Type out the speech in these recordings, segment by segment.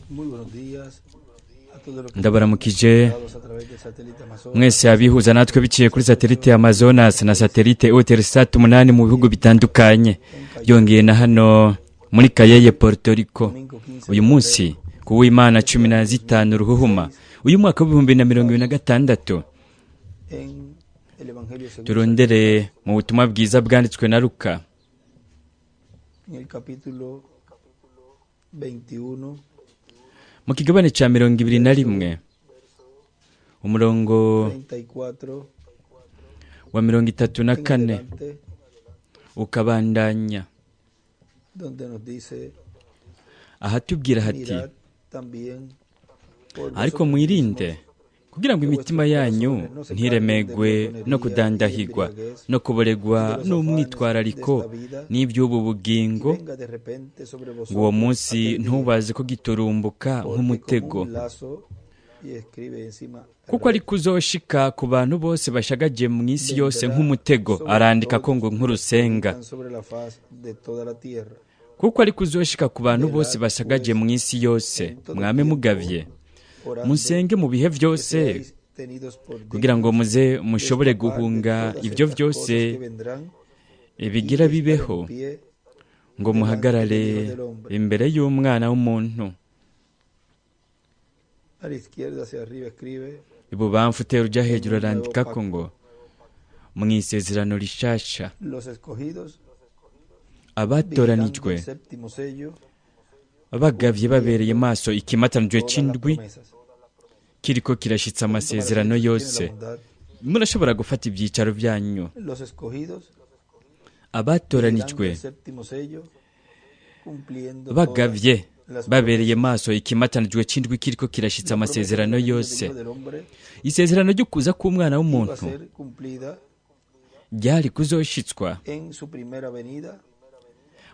Muy buenos días a todos los que Ndabaramukije están conectados a través del satélite Amazonas. Mwese abihuza natwe biciye kuri satelite Amazonas na satelite Eutelsat 8 mu bihugu bitandukanye, yongeye na hano muri Kayeye, Puerto Rico. Domingo 15 Uyu de munsi ku w'Imana 15 Ruhuhuma uyu mwaka w'2026, en el Evangelio según turondere mu butumwa bwiza bwanditswe na Luka, en el capítulo 21, mu kigabane ca 21, umurongo 34 wa mirongo itatu na en kane adelante, ukabandanya, donde nos dice: ahatubwira hati: "Mirad también por "Ariko vosotros mwirinde mismos, kugira ngo imitima yanyu ntiremegwe no kudandahigwa no kuboregwa n'umwitwarariko n'iby'ubu y bugingo, venga de repente sobre ngo uwo vosotros munsi aquel día, ntubaze ko giturumbuka porque como nk'umutego, un lazo", y escribe encima kuko ariko uzoshika ku bantu bose bashagaje mu isi yose nk'umutego." sobre Arandika ko todos ngo los que nk'urusenga. habitan sobre la faz de toda la tierra. Kuko ariko uzoshika ku bantu bose bashagaje mu isi yose. En todo Mwame tiempo mugavye, orando, musenge mu bihe que byose, seáis tenidos por kugira ngo dignos muze de mushobore escapar de guhunga todas ibyo estas byose cosas que vendrán y bigira estar bibeho, en pie ngo muhagarare imbere y'Umwana w'Umuntu. A la izquierda hacia arriba escribe Ibubamfu utera ujya hejuru arandika ko ngo mu isezerano rishasha. "Los escogidos Abatoranijwe vigilando el séptimo sello, bagavye babereye maso ikimatanijwe todas las c'indwi promesas." kiriko kirashitsa amasezerano Tiene la yose. bondad. Murashobora gufata ibyicaro byanyu. Los escogidos Abatoranijwe vigilando el séptimo sello, cumpliendo bagavye todas las babereye maso ikimatanijwe c'indwi kiriko kirashitsa La promesa amasezerano de la venida del yose. Hijo del Hombre Isezerano ryo kuza k'Umwana iba a w'Umuntu ser cumplida ryari kuzoshitswa en su primera venida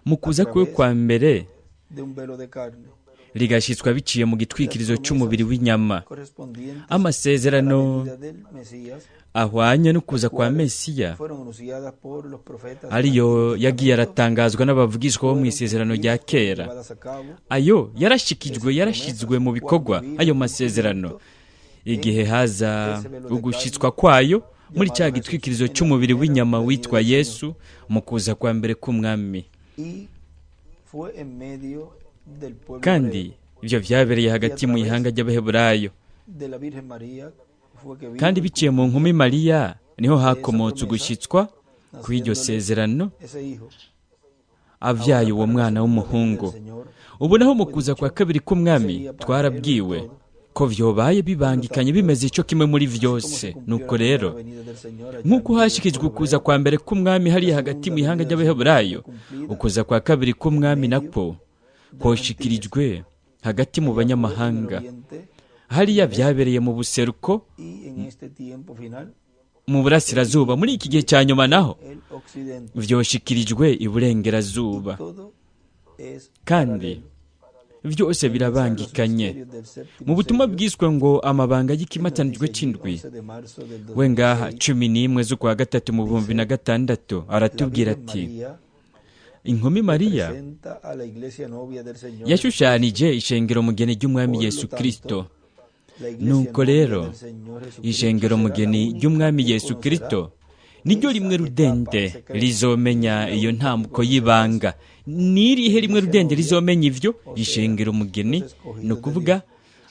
mu kuza kwe kwa mbere, de un velo de carne rigashitswa biciye mu gitwikirizo c'umubiri w'inyama. correspondientes Amasezerano a la venida del Mesías ahwanye no kuza kwa Mesiya, fueron anunciadas por los profetas ariyo del yagiye Antiguo aratangazwa n'abavugishwa bo mu Testamento, isezerano rya kera, llevadas a cabo ayo yarashikijwe, yarashizwe mu bikorwa ayo masezerano igihe haza ugushitswa kwayo muri cya gitwikirizo cy'umubiri w'inyama witwa Yesu mu kuza kwa mbere k'Umwami. Y fue en medio del pueblo Kandi hebreo, ibyo byabereye hagati mu ihanga ry'Abaheburayo, de la Virgen María fue que vino kandi el biciye mu nkumi Mariya niho hakomotse ugushyitswa kw'iryo sezerano, ese hijo. avyaye uwo mwana w'umuhungu. Ubu naho mu kuza kwa kabiri k'Umwami twarabwiwe ko vyobaye bibangikanye, bimeze ico kimwe muri vyose. Nuko rero nk'uko hashikijwe ukuza kwa mbere k'Umwami hariya hagati mu ihanga ry'Abaheburayo, ukuza kwa kabiri k'Umwami nako koshikirijwe hagati mu banyamahanga. Hariya vyabereye mu buseruko, Y en este tiempo final mu burasirazuba. Muri iki gihe cya nyuma naho el occidente. vyoshikirijwe iburengerazuba. Todo es Kandi byose birabangikanye. Mu butumwa bwiswe ngo amabanga y'ikimatanijwe c'indwi, we ngaha 11 z'ukwa gatatu mu 2006 aratubwira ati: "Inkumi Mariya yashushanije ishengero mugeni ry'Umwami Yesu Kristo. Nuko rero ishengero mugeni ry'Umwami Yesu Kristo niryo rimwe rudende rizomenya iyo ntambuko y'ibanga." Nirihe rimwe rudende rizomenya ivyo? Ishengero mugeni, ni ukuvuga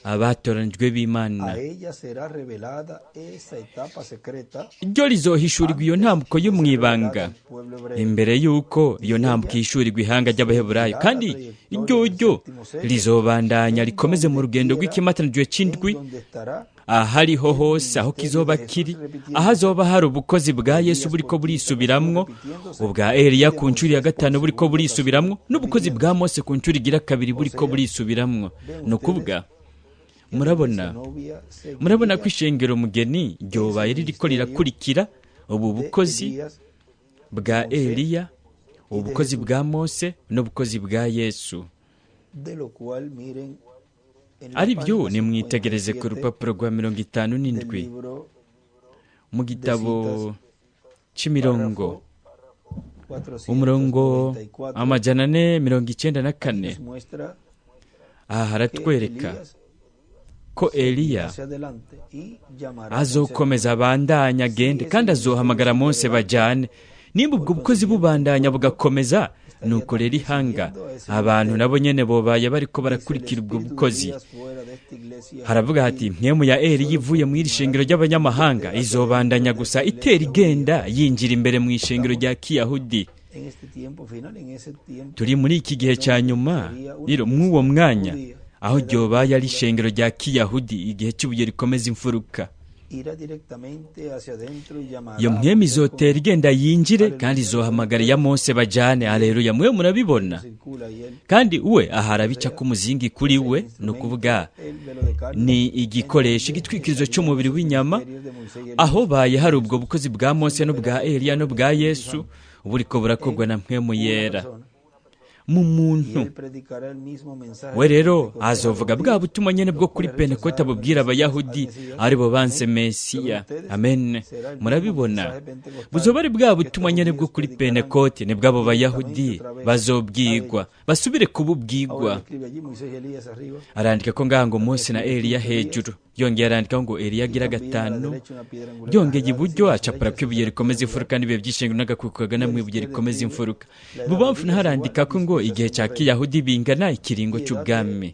abatoranijwe b'Imana. A ella será revelada esa etapa secreta Ryo rizohishurirwa iyo ntambuko yo mu ibanga imbere y'uko iyo ntambuko ihishurirwa ihanga ry'Abaheburayo, kandi iryo ryo rizobandanya rikomeze mu rugendo rw'ikimatanijwe c'indwi donde estará ahariho hose aho kizoba kiri, aho azoba hari ubukozi bwa Yesu buriko burisubiramwo, ubwa Eliya ku nshuro ya gatanu buriko burisubiramwo, n'ubukozi bwa Mose ku nshuro igira kabiri buriko burisubiramwo. Ni ukuvuga murabona ko ishengero mugeni ryobaye ririko rirakurikira ubu bukozi bwa Eliya, ubukozi bwa Mose n'ubukozi bwa Yesu. De lo cual miren en la Ari byo página nimwitegereze ku 57 rupapuro rwa mirongo itanu del n'indwi libro mu gitabo c'imirongo, párrafo umurongo 494, 494. nos muestra Aha haratwereka ko Eliya azokomeza abandanya agende, kandi azohamagara Mose bajyane. Nimba ubwo bukozi bubandanya bugakomeza, nuko rero ihanga abantu nabo nyene bobaye bariko barakurikira ubwo bukozi. Haravuga hati mpwemu ya Eliya ivuye mu iri shengero ry'abanyamahanga izobandanya gusa itera igenda yinjira imbere mu ishengero rya Kiyahudi. Turi muri iki gihe cya nyuma, rero mw'uwo mwanya aho ryobaye ari ishengero rya Kiyahudi, igihe cy'ibuye rikomeza imfuruka, iyo mpwemu izotera igenda yinjire, kandi izohamagara iya Mose bajyane. Haleluya! Mwe murabibona. Kandi we aha arabica k'umuzingi kuri we, ni ukuvuga ni igikoresho, igitwikirizo cy'umubiri w'inyama, aho baye hari ubwo bukozi bwa Mose n'ubwa Eliya n'ubwa Yesu buriko burakorwa na mpwemu yera mu muntu. We rero azovuga bwa butumwa nyene bwo kuri Pentekote abubwira Abayahudi aribo banse Mesiya. Amen. Murabibona, buzoba ari bwa butumwa nyene bwo kuri Pentekote, nibwo abo Bayahudi bazobwigwa, basubire kububwigwa. Arandika ko ngaha ngo Mose na Eliya hejuru, yongeye arandika ngo Eliya agira gatanu, yongeye iburyo acapura ko ibuye rikomeza imfuruka n'ibihe by'ishengero n'agakuku kagana mu ibuye rikomeza imfuruka. Bubamfu naho arandika ko ngo igihe cya Kiyahudi bingana ikiringo cy'ubwami,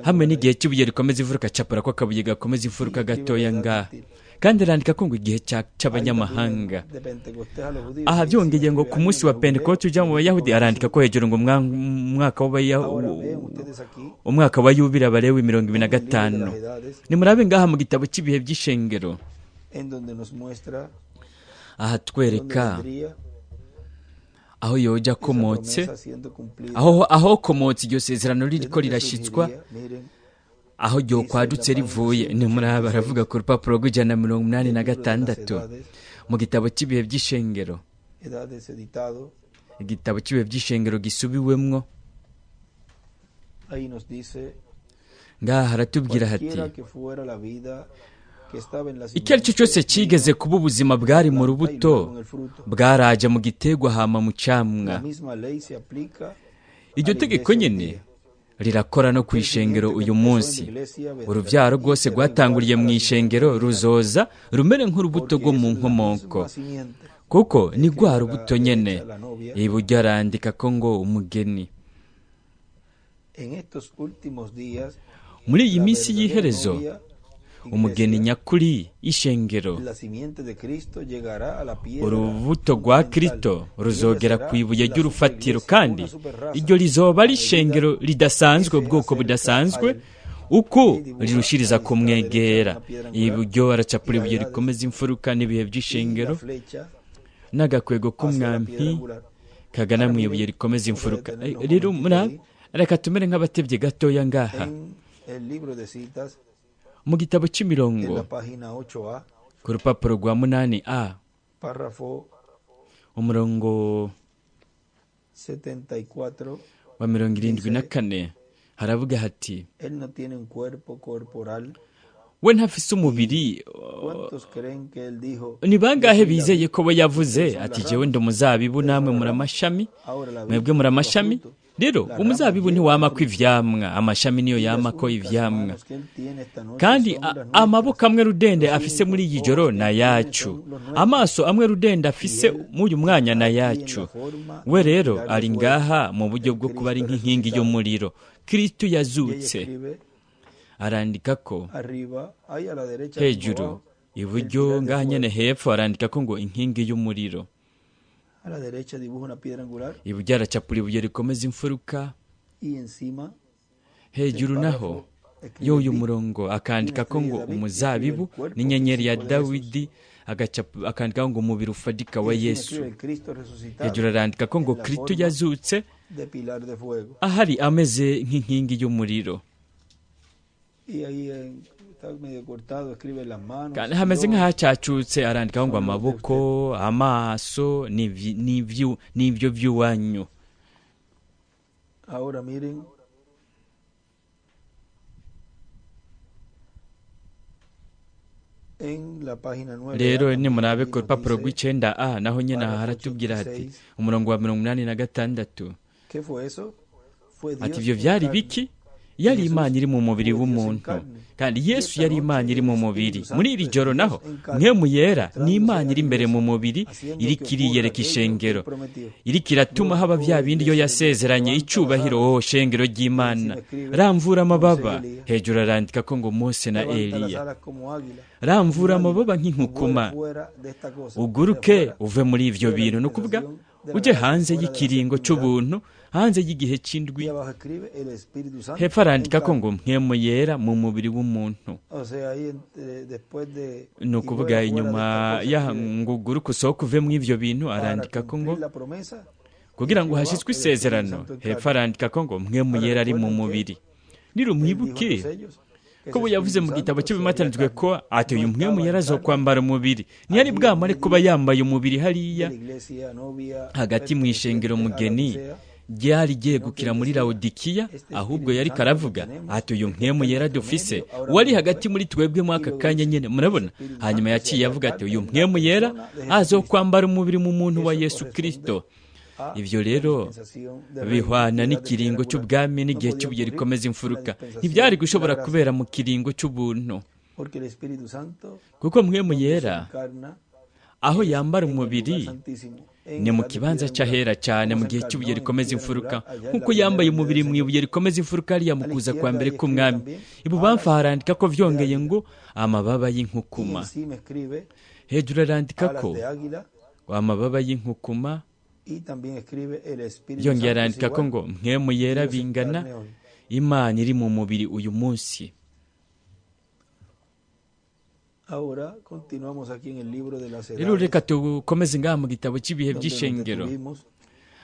hamwe n'igihe cy'ibuye rikomeza imfuruka, acapura ko akabuye gakomeza imfuruka gatoya ngaha. Kandi arandika ko ngo igihe cy'abanyamahanga. Aha byongeye ngo ku munsi wa Pentekote ujya mu Bayahudi, arandika ko hejuru ngo umwaka wa yubile abalewi 25. Nimurabe ngaha mu gitabo cy'ibihe by'ishengero, aha twereka aho yoja akomotse, aho komotse iryo sezerano ririko rirashyitswa, aho ryo kwadutse rivuye. Nimuraba baravuga ku rupapuro rw'186 mu gitabo cy'ibihe by'ishengero, igitabo cy'ibihe by'ishengero gisubiwemwo. Ngaha haratubwira hati icyo ari cyo cyose cyigeze kuba ubuzima bwari mu rubuto bwaraje mu gitegwa hama mu camwa. Iryo tegeko nyine rirakora no ku ishengero uyu munsi. Urubyaro rwose rwatanguriye mu ishengero ruzoza rumere nk'urubuto rwo mu nkomoko, kuko ni rwa rubuto nyene. Iburyo arandika ko ngo umugeni muri iyi minsi y'iherezo, umugeni nyakuri ishengero, urubuto rwa Kristo ruzogera ku ibuye ry'urufatiro, kandi iryo rizoba ari ishengero ridasanzwe, ubwoko budasanzwe, uko rirushiriza kumwegera. Iburyo aracapura ibuye rikomeza imfuruka n'ibihe by'ishengero n'agakwego k'umwampi kagana mu ibuye rikomeza imfuruka. Rero reka tumere nk'abatebye gatoya ngaha mu gitabo cy'imirongo ku rupapuro rwa 8a, umurongo wa 74, haravuga hati we ntafise umubiri. Ni bangahe bizeye ko we yavuze ati jewe ndi umuzabibu namwe muri amashami, mwebwe muri amashami? Rero umuzabibu ntiwamako ivyamwa, amashami niyo yamako ivyamwa. Kandi amaboko amwe rudende afise muri iyi joro na yacu, amaso amwe rudende afise muri uyu mwanya na yacu. We rero ari ngaha mu buryo bwo kuba ari nk'inkingi y'umuriro. Kristo yazutse. Arandika ko hejuru iburyo ngaha nyene hepfo arandika ko ngo inkingi y'umuriro. Iburyo aracapura ibuye rikomeza imfuruka, hejuru naho y'uyu murongo akandika ko ngo umuzabibu n'inyenyeri ya Dawidi, akandika ngo umubiri ufadika wa Yesu. Hejuru arandika ko ngo Kristo yazutse ahari ameze nk'inkingi y'umuriro. Kandi hameze nk'ahacacutse, arandikaho ngo amaboko, amaso n'ibyo by'iwanyu. Rero nimurabe ku rupapuro rw'9a naho nyine haratubwira hati umurongo wa 86, ati ibyo byari biki? Yari Imana iri mu mubiri w'umuntu, kandi Yesu yari Imana iri mu mubiri. Muri iri joro naho, Mpwemu Yera ni Imana iri imbere mu mubiri, iriko iriyereka ishengero, iriko iratuma haba vya bindi yo yasezeranye. Icubahiro, oh shengero ry'Imana! Ramvura amababa. Hejuru arandika ko ngo Mose na Eliya. Ramvura amababa nk'inkukuma, uguruke uve muri ivyo bintu, ni ukuvuga uje hanze y'ikiringo c'ubuntu, hanze y'igihe c'indwi. Hepfo arandika ko ngo Mpwemu Yera mu mubiri w'umuntu, ni ukuvuga inyuma ya ngo uguruke usohoke uve mu ivyo bintu. Arandika ko ngo kugira ngo hashitswe isezerano. Hepfo arandika ko ngo Mpwemu Yera ari mu mubiri. Nirumwibuke ko we yavuze mu gitabo cy'ibimatanijwe ko ati uyu Mpwemu Yera azokwambara umubiri. Ntiyari bwamare kuba yambaye umubiri hariya hagati mu ishengero mugeni ryari ryegukira muri Lawodikiya, ahubwo yari karavuga ati uyu Mpwemu Yera dufise wari hagati muri twebwe mu aka kanya nyene, murabona. Hanyuma yaciye avuga ati uyu Mpwemu Yera azokwambara umubiri mu muntu wa Yesu Kristo. Ivyo rero bihwana n'ikiringo cy'ubwami n'igihe cy'ibuye rikomeza imfuruka. Ntibyari gushobora kubera mu kiringo cy'ubuntu, kuko Mpwemu Yera aho yambara umubiri ni mu kibanza cy'ahera cyane, mu gihe cy'ibuye rikomeza imfuruka, nk'uko yambaye umubiri mu ibuye rikomeza imfuruka hariya mu kuza kwa mbere k'umwami. Ibubamfu harandika ko vyongeye ngo amababa y'inkukuma. Hejuru arandika ko amababa y'inkukuma. Yongeye arandika ko ngo Mpwemu Yera bingana Imana iri mu mubiri uyu munsi. Rero reka tukomeze ngaha mu gitabo cy'ibihe by'ishengero,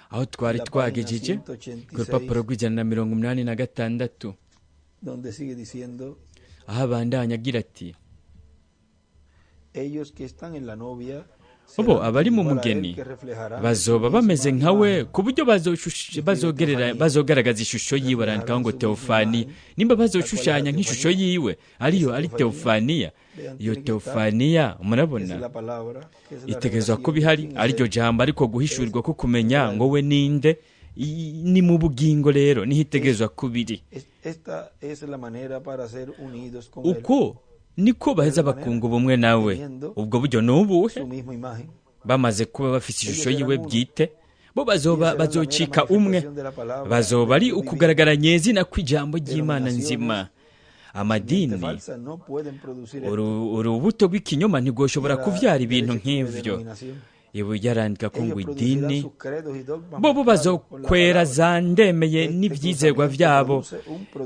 aho twari twagejeje ku rupapuro rw'186, aho abandanya agira ati ubu abari mu mugeni bazoba bameze nka we, ku buryo bazogaragaza ishusho yiwe. Arandikaho ngo teofaniya. Nimba bazoshushanya nk'ishusho yiwe, ariyo ari teofaniya. Iyo teofaniya, murabona, itegerezwa kuba ihari, ariryo jambo, ariko guhishurirwa ko kumenya ngo we ninde ni mu bugingo. Rero niho itegerezwa kuba iri. Uko niko baheza bakunga ubumwe nawe. Ubwo buryo ni ubuhe? Bamaze kuba bafite ishusho yiwe bwite, bo bazoba bazocika umwe, bazoba ari ukugaragara nyezina kw'ijambo ry'Imana nzima. Amadini, urubuto rw'ikinyoma ntirwoshobora kuvyara ibintu nk'ivyo. Iburyo arandika ko ngo idini, bobo bazokwera za ndemeye n'ivyizerwa vyabo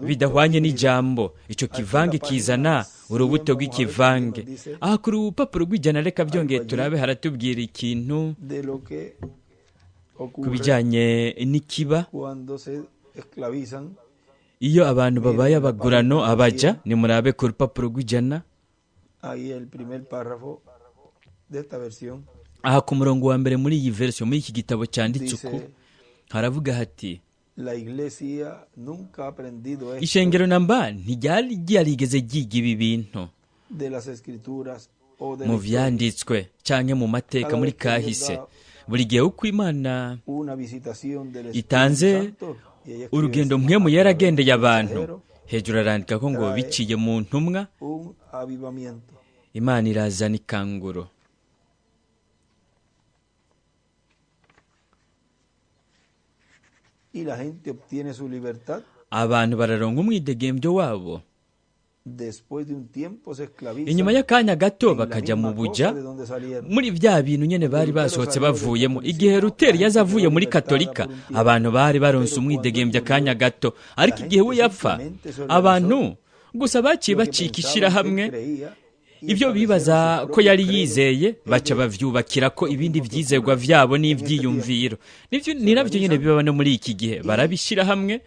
bidahwanye n'ijambo. Ico kivange kizana urubuto rw'ikivange. Aha kuri urupapuro rw'100, reka byongeye turabe, haratubwira ikintu ku bijyanye n'ikiba iyo abantu babaye abagurano abaja. Nimurabe ku rupapuro rw'100, aha ku murongo wa mbere muri iyi version, muri iki gitabo cyanditse uku, haravuga hati ishengero namba ntiryari ryarigeze ryiga ibi bintu mu vyanditswe canke mu mateka muri kahise. Buri gihe uko Imana itanze urugendo, Mpwemu yaragendeye abantu. Hejuru arandika ko ngo biciye mu ntumwa, Imana irazana ikanguro. Abantu bararonka umwidegembyo wabo. Inyuma y'akanya gato bakajya mu buja muri bya bintu nyene bari basohotse bavuyemo. Igihe Luteri yaza avuye muri Katolika, abantu bari baronse umwidegembyo akanya gato, ariko igihe we yapfa, abantu gusa baciye bacika ishirahamwe. Ibyo bibaza ko yari yizeye baca bavyubakira ko ibindi vyizerwa vyabo n'ivyiyumviro. Ni navyo nyene biba no muri iki gihe, barabishira hamwe,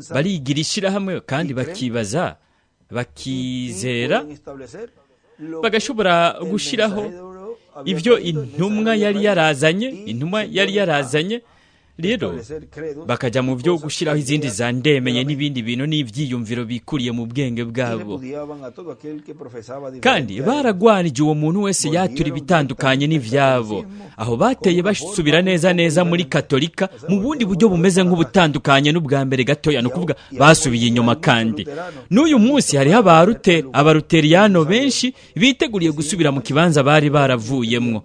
barigira ishirahamwe, kandi bakibaza, bakizera, bagashobora gushiraho ibyo intumwa yari yarazanye, intumwa yari yarazanye. Rero bakajya mu byo gushyiraho izindi za ndemeye n'ibindi bintu n'ibyiyumviro bikuriye mu bwenge bwabo. Kandi baragwanije uwo muntu wese yatura ibitandukanye n'ibyabo. Aho bateye basubira neza neza muri Katolika mu bundi buryo bumeze nk'ubutandukanye n'ubwa mbere gatoya, ni ukuvuga basubiye inyuma. Kandi n'uyu munsi hariho abaruteriyano benshi biteguriye gusubira mu kibanza bari baravuyemwo.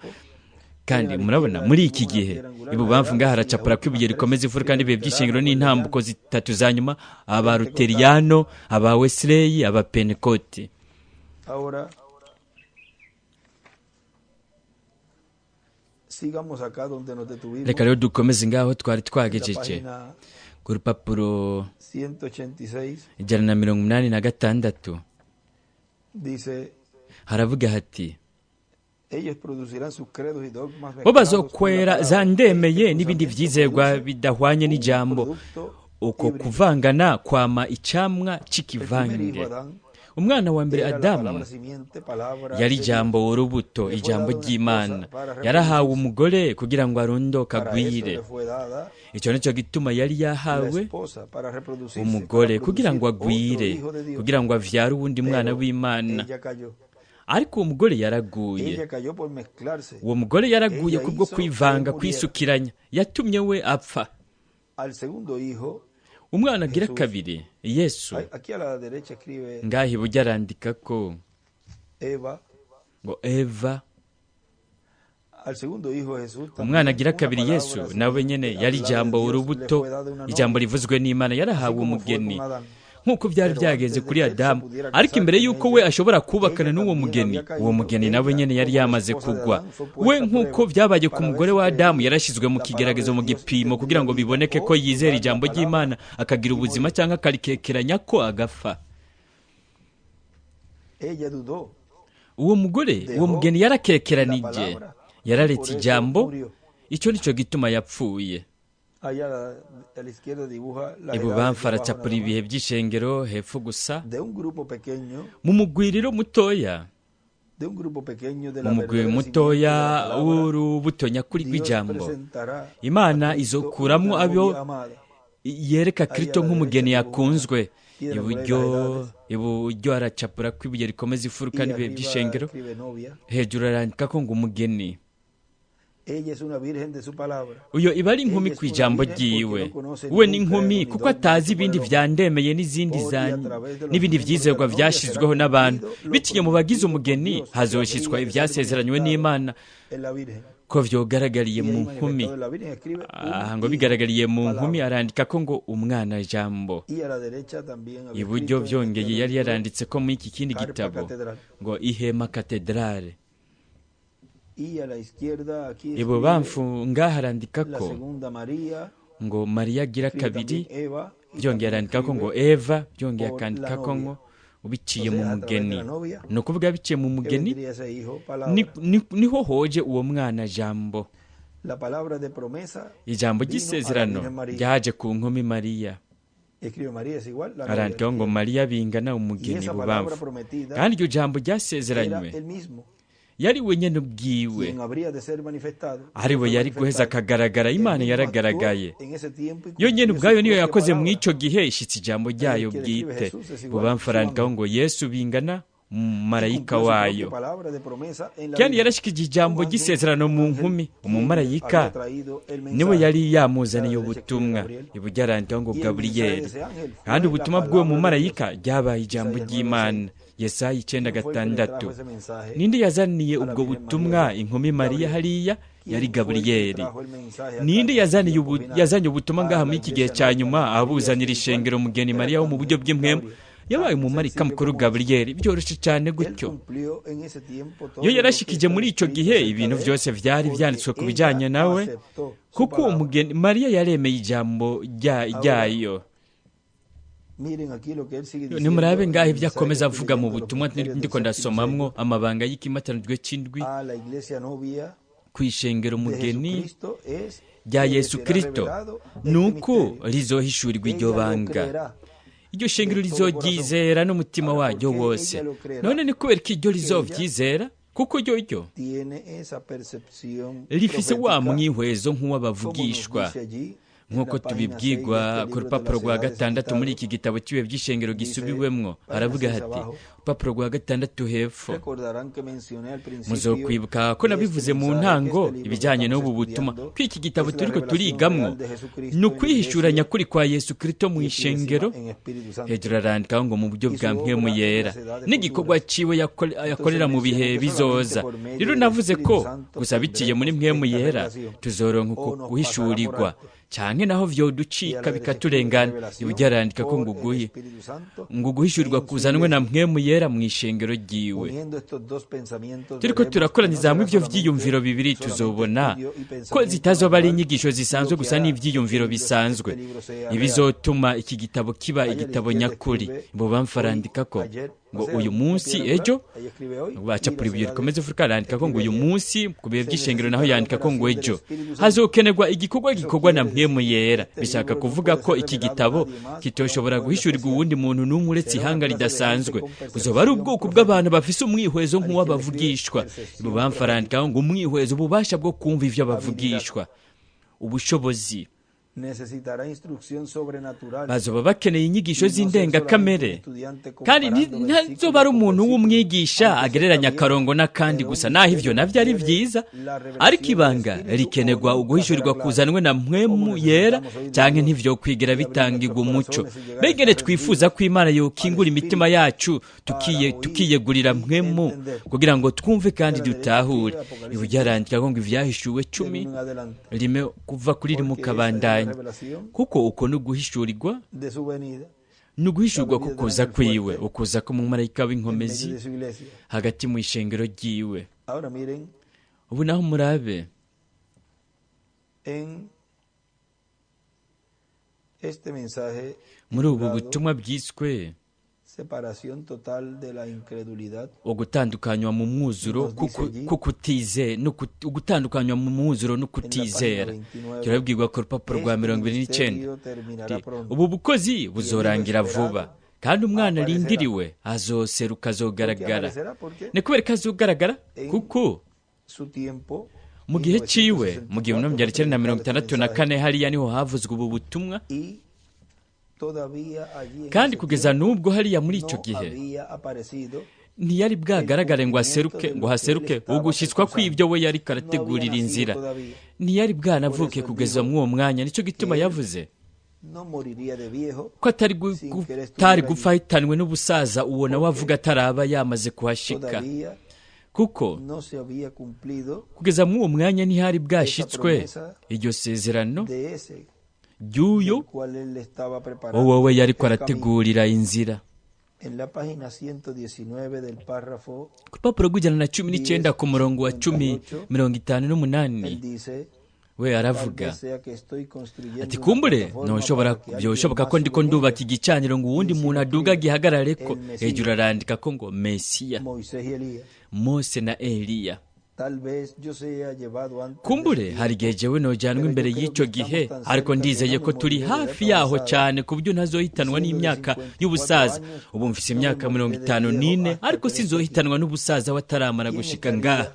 Kandi murabona muri iki gihe, ibubamfu ngaha haracapura ko ibuye rikomeza imfuruka n'ibihe by'ishingiro n'intambuko zitatu za nyuma: abaruteriyano, aba Wesileyi, abapentekoti. Ahora, sigamos acá donde nos detuvimos. Reka rero dukomeze ngaho twari En la twagejeje página ku rupapuro 186 186. Dice: Haravuga hati: ellos producirán sus credos y dogmas Bo mezclados con la bazokwera palabra. za ndemeye Este n'ibindi cruzamiento vyizerwa produce bidahwanye un n'ijambo. producto Uko híbrido. kuvangana kwama icamwa El primer c'ikivange. hijo Adán Umwana wa mbere era la Adamu palabra simiente, palabra yari de Dios. ijambo urubuto, Le fue ijambo dada una ry'Imana. esposa para Yarahawe reproducirse. umugore kugira ngo arondoke, Para eso agwire. le fue dada Icyo nicyo gituma yari la yahawe esposa para reproducirse, umugore para kugira ngo producir otro agwire, hijo de Dios. kugira ngo avyare uwundi mwana Pero w'Imana. ella cayó. Ariko uwo mugore yaraguye. Ella cayó por mezclarse. Uwo mugore yaraguye Ella kubwo hizo que él kwivanga, muriera. kwisukiranya, yatumye we apfa. Al segundo hijo, Umwana agira Jesús. kabiri, Yesu. Aquí a la derecha escribe Ngaho iburyo arandika ko Eva. ngo Eva. Al segundo hijo Jesús Umwana también agira una kabiri palabra Yesu nawe simiente nyene yari hablada de ijambo Dios le urubuto, fue dada una ijambo novia, rivuzwe n'Imana, así yarahawe como fue umugeni con Adán. nk'uko byari Pero byagenze antes de kuri que él se Adamu. pudiera Ariko casar imbere con y'uko we ella, ashobora kubakana ella n'uwo también mugeni, había uwo caído. mugeni nawe Ella, nyene yari como la yamaze esposa de kugwa. Adán, fue We puesta a nk'uko prueba byabaye ku para ver mugore si wa Adamu, creía yarashyizwe mu la palabra kigeragezo, de mu Dios y gipimo, kugira tendría ngo vida, biboneke ko o yizera dudar la ijambo palabra ry'Imana akagira y ubuzima, morir. cyangwa akarikekeranya ko agapfa. Ella dudó, Uwo mugore, uwo dejó mugeni la yarakekeranije, palabra y yararetse por eso ijambo. murió. Icyo nicyo gituma yapfuye. Allá a la izquierda dibuja las edades Ibubamfu de abajo aracapura nada más. ibihe by'ishengero hepfo gusa. De un grupo pequeño, Mu mugwiriro mutoya, de un grupo pequeño de mu la mugwi verdadera simiente de mutoya la palabra, w'urubuto nyakuri Dios rw'ijambo, presentará a Imana Cristo una izokuramwo abo novia amada. yereka Ahí a Kristo la nk'umugeni derecha dibuja yakunzwe. piedra por ahí las Iburyo, edades iburyo aracapura ko ibuye rikomeza imfuruka y n'ibihe arriba by'ishengero. escribe novia. Hejuru arandika ko ngo umugeni. Ella es una virgen de su palabra. Uyo iba ari inkumi Ella es ku una ijambo virgen porque ryiwe. no conoce We ni ningún credo inkumi ni kuko dogma que atazi supone ibindi el hombre. vyandemeye n'izindi Por za y a través de los n'ibindi miembros de vyizerwa la novia será vyashizweho n'abantu. cumplido lo Biciye mu bagize prometido por umugeni Dios, que hazoshitswa habría de ser ivyasezeranywe manifestado n'Imana en la Virgen. ko vyogaragariye Y mu ahí nkumi. manifestado en la Virgen escribe Aha un ngo hijo, bigaragariye mu nkumi, palabra. arandika ko ngo umwana jambo. Y a la derecha también había Iburyo escrito en este vyongeye otro yari libro yaranditse ko muri iki kindi Carpa gitabo Catedral. ngo ihema katedrale. Y a la izquierda aquí escribe Ibubamfu ngaha arandika la ko segunda María, ngo Mariya agira escribe kabiri, también Eva y byongeye también arandika ko ngo escribe Eva, byongeye por la akandika ko ngo novia. biciye O mu sea, a través de mugeni, la novia ni ukuvuga biciye mu que mugeni vendría ese hijo, palabra. niho hoje uwo mwana jambo. La palabra de promesa Ijambo vino a la ry'isezerano Virgen María. ryaje ku nkumi Mariya. Escribe María es igual, la novia. Arandikaho ngo Mariya bingana Y umugeni esa palabra bubamfu. prometida Kandi iryo jambo era ryasezeranywe el mismo, yari we nyene ubwiwe, quien habría de ser manifestado. ari we Fue yari guheza manifestado. akagaragara. Él Imana mismo actuó yaragaragaye en ese tiempo y yo nyene cumplió su ubwayo niyo propia yakoze mu palabra. ico gihe, ishitse ijambo ryayo que describe bwite. Jesús es igual, Bubamfu su arandikaho ángel. ngo Yesu bingana Y marayika cumplió su propia wayo. palabra de promesa en la Kandi Virgen. yarashikije ijambo Un ángel, ry'isezerano un mu ángel nkumi, quien umumarayika había traído el niwe mensaje. yari A la yamuzaniye derecha escribe ubutumwa. Gabriel. Iburyo arandikaho ngo Y el mensaje de Gaburiyeli. ese ángel Kandi fue la ubutumwa bw'uwo palabra de Dios. mumarayika ryabaye ijambo Isaías 9:6. ry'Imana. Yesaya icenda ¿Quién fue el que le gatandatu. trajo ese mensaje Ninde yazaniye a la ubwo Virgen María? butumwa inkumi Mariya Gabriel. hariya? Yari ¿Quién fue el que Gaburiyeli. trajo el mensaje acá Ninde en el yazaniye tiempo final yazanye ubutumwa a ngaha la muri iki gihe iglesia cya nuestra, nyuma, la iglesia abuzanira espiritual? ishengero umugeni Era Mariya wo mu buryo también bw'impwemu? Gabriel. Yabaye Tan umumarayika sencillo mukuru como eso. Gaburiyeli. Byoroshye cyane Él gutyo. cumplió en ese tiempo todo Iyo lo que yarashikije está muri ico escrito gihe acerca ibintu de él, byose vyari porque vyanditswe ku ella bijanye nawe, aceptó su kuko uwo palabra. mugeni Mariya yaremeye ijambo Ahora, ryayo. miren aquí lo que él sigue diciendo Nimurabe en ngaho el ibyo mensaje que akomeza estoy avuga mu leyendo, los butumwa misterios del ndiko séptimo ndasomamwo sello, amabanga y'ikimatanijwe c'indwi a la iglesia novia kw'ishengero de umugeni Jesucristo es rya que le Yesu será Kristo, revelado este nuko misterio. rizohishurirwa iryo Ella lo banga. creerá Iryo shengero de todo corazón. rizoryizera n'umutima Ahora, ¿por waryo qué wose. ella lo creerá? None ni kubera ko iryo Porque ella rizovyizera? Kuko ryo tiene esa percepción rifise wa profética, mwihwezo como nos nk'uw'abavugishwa, dice allí Nk'uko tubibwirwa ku rupapuro rwa 6 muri iki gitabo cy'ibihe by'ishengero gisubiwemwo, haravuga hati urupapuro rwa 6 hepfo: muzokwibuka ko nabivuze mu ntango ibijyanye n'ubu butumwa, ko iki gitabo turiko turigamwo ni ukwihishura nyakuri kwa Yesu Kristo mu ishengero. Hejuru arandikaho ngo mu buryo bwa mpwemu yera n'igikorwa ciwe yakorera mu bihe bizoza. Rero navuze ko gusa biciye muri mpwemu yera tuzoronka uko guhishurirwa, canke naho vyoducika bikaturengana. Iburyo arandika ko ngo guhishurirwa kuzanwe na mpwemu yera mu ishengero ryiwe. Turiko turakoraniza hamwe ivyo vyiyumviro bibiri, tuzobona ko zitazoba ari inyigisho zisanzwe gusa n'ivyiyumviro bisanzwe, ibizotuma iki gitabo kiba igitabo nyakuri. Ibubamfu arandika ko ngo uyu munsi, ejo bacapura ibuye rikomeze Afurika, arandika ko ngo uyu munsi ku bihe by'ishengero, naho yandika ko ngo ejo hazokenerwa igikorwa gikorwa na mpwemu yera. Bishaka kuvuga ko iki gitabo kitoshobora guhishurirwa uwundi muntu n'umwe uretse ihanga ridasanzwe. Buzoba ari ubwoko bw'abantu bafise umwihwezo nk'uw'abavugishwa. Ibubamfu arandikaho ngo umwihwezo, ububasha bwo kumva ivyo bavugishwa, ubushobozi. Bazoba bakeneye inyigisho z'indengakamere, kandi ntazoba ari umuntu w'umwigisha agereranya akarongo n'akandi gusa, naho ivyo navyo ari vyiza, ariko ibanga rikenerwa uguhishurirwa kuzanwe na mpwemu yera, canke ntivyokwigera bitangirwa umuco. Mbegene twifuza ko Imana yokingura imitima yacu tukiyegurira mpwemu kugira ngo twumve kandi dutahure. Iburyo arandika ngo ivyahishuwe 10 rime kuva kuri rimwe ukabandanya, kuko uko nuguhishurirwa nuguhishurwa kukuza kwiwe, ukuza k'umumarayika w'inkomezi hagati mu ishengero ryiwe. Ubu naho murabe muri ubu butumwa bwiswe ugutandukanywa mu mwuzuro ugutandukanywa mu mwuzuro no kutizera. Turabwirwa ku rupapuro rwa 29, ubu bukozi buzorangira vuba, kandi umwana arindiriwe azoseruka, azogaragara. Ni kubera ko azogaragara kuko mu gihe ciwe, mu 1964 hariya niho havuzwe ubu butumwa, kandi kugeza n'ubwo hariya muri icyo gihe ntiyari bwagaragare ngo aseruke, ngo haseruke ugushyitswa kw'ibyo we yari karategurira inzira. Ntiyari bwanavuke kugeza muri uwo mwanya. Nicyo gituma yavuze ko atari gupfa ahitanwe n'ubusaza, uwo nawe avuga ataraba yamaze kuhashika, kuko kugeza muri uwo mwanya ntihari bwashyitswe iryo sezerano ry'uyu wowe yari kwarategurira inzira. Ku rupapuro rw'119 ku murongo wa 10:58 we aravuga ati kumbure byoshoboka ko ndiko ndubaka igicaniro ngo uwundi muntu aduga gihagarare ko. Hejuru arandika ko ngo Mesiya, Mose na Eliya. Kumbure hari igihe jewe nojyanwa imbere y'icyo gihe, ariko ndizeye ko turi hafi yaho cyane ku buryo ntazohitanwa n'imyaka y'ubusaza. Ubu mfise imyaka 54, ariko sinzohitanwa n'ubusaza wataramara gushika ngaha.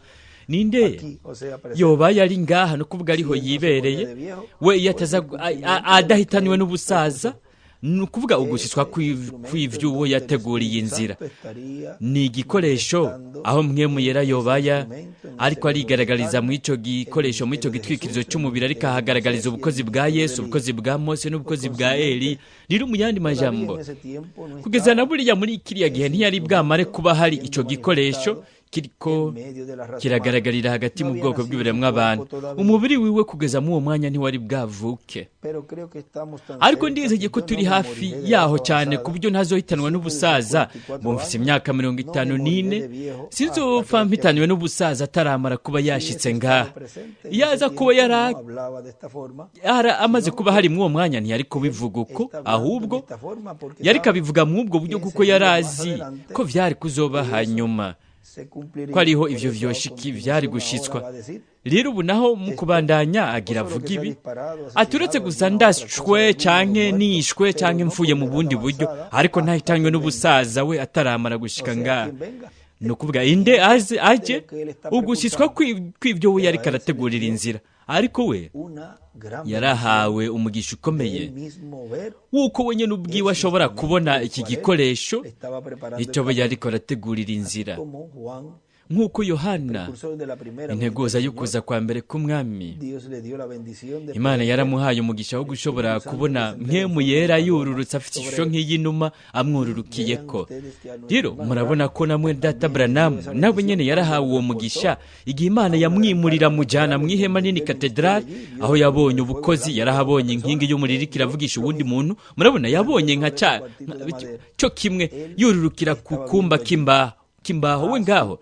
Ninde yoba yari ngaha, no kuvuga ariho yibereye we, iyo adahitanywe n'ubusaza, ni ukuvuga ugushyitswa kw'ivy'uwo yateguriye inzira. Ni igikoresho aho mpwemu yera yobaya ariko arigaragariza mu ico gikoresho, mu ico gitwikirizo cy'umubiri, ariko ahagaragariza ubukozi bwa Yesu, ubukozi bwa Mose n'ubukozi bwa Eli. Rero mu yandi majambo, kugeza na buriya muri kiriya gihe ntiyari bwamare kuba hari ico gikoresho kiriko kiragaragarira hagati mu bwoko bw'ibiremwa abantu. Umubiri wiwe kugeza mu uwo mwanya ntiwari bwavuke, ariko ndizeye ko turi hafi yaho cyane ku buryo ntazohitanwa n'ubusaza. Mfise imyaka 54, sinzopfa mpitanywe n'ubusaza ataramara kuba yashitse ngaha. Iyo aza kuba yari amaze kuba hari mu uwo mwanya ntiyari kubivuga uko, ahubwo yari kabivuga mu ubwo buryo kuko yari azi ko vyari kuzoba hanyuma, ko ariho ivyo vyoshiki vyari gushitswa. Rero ubu naho mu kubandanya agira avuga ibi, aturetse gusa ndashwe canke nishwe canke mfuye mu bundi buryo, ariko ntahitanywe n'ubusaza we ataramara gushika ngaha. Ni ukuvuga inde aje ugushyitswa kw'ibyo we yari karategurira inzira. Ariko we una gran yarahawe umugisha bendición de ukomeye él mismo ver w'uko we nyene ubwiwe ashobora kubona iki gikoresho estaba preparando el icyo we camino, yariko arategurira inzira, como Juan, nk'uko Yohana precursor de la primera venida integuza del y'ukuza Señor, kwa mbere k'umwami, Dios le dio la bendición de Imana poder ver yaramuhaye umugisha wo gushobora kubona mpemu yera yururutse afite ishusho nk'iy'inuma amwururukiyeko. Rero murabona ko na mwene data Branham nawe nyene yarahawe uwo mugisha igihe Imana yamwimurira mujana mu ihema nini katedrali, aho yabonye ubukozi, yarahabonye inkingi y'umuriro iriko iravugisha uwundi muntu. Murabona yabonye nka cyo kimwe yururukira ku kumba k'imbaho we ngaho